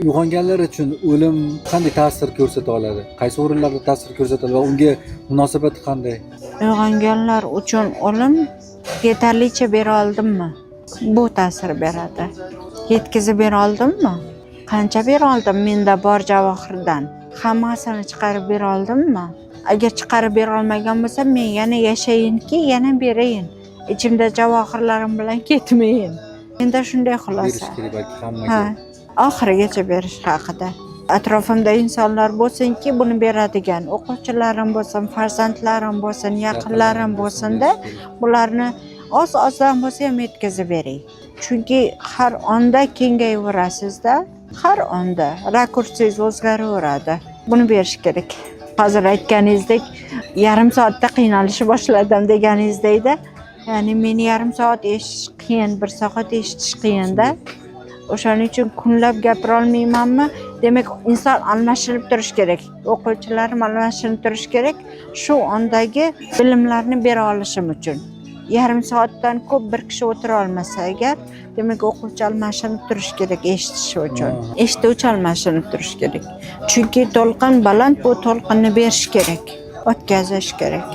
Uyg'onganlar uchun o'lim qanday ta'sir ko'rsata oladi? Qaysi o'rinlarda ta'sir ko'rsatadi va unga munosabati qanday? Uyg'onganlar uchun o'lim yetarlicha bera oldimmi, bu ta'sir beradi. Yetkazib bera oldimmi, qancha bera oldim, menda bor javohirdan hammasini chiqarib bera oldimmi? Agar chiqarib bera olmagan bo'lsam, men yana yashayinki, yana berayin, ichimda javohirlarim bilan ketmayin. Menda shunday xulosa. Berish kerak balki hammaga. Ha, oxirigacha berish haqida. Atrofimda insonlar bo'lsinki, buni beradigan o'quvchilarim bo'lsin, farzandlarim bo'lsin, yaqinlarim bo'lsinda, berish kerak. Bularni oz ozdan bo'lsa ham yetkazib bering, chunki har onda kengayaverasizda, har onda rakursingiz o'zgaraveradi. Buni berish kerak. Hozir aytganingizdek, yarim soatda qiynalishni boshladim deganingizdayda, ya'ni meni yarim soat eshitish qiyin, bir soat eshitish qiyinda. O'shaning uchun kunlab gapira olmaymanmi, demak, inson almashinib turishi kerak, o'quvchilarim almashinib turishi kerak shu ondagi bilimlarni bera olishim uchun. Yarim soatdan ko'p bir kishi o'tira olmasa agar, demak, o'quvchi almashinib turishi kerak eshitishi uchun. Eshituvchi almashinib turishi kerak, chunki to'lqin baland, bu to'lqinni berish kerak, o'tkazish kerak.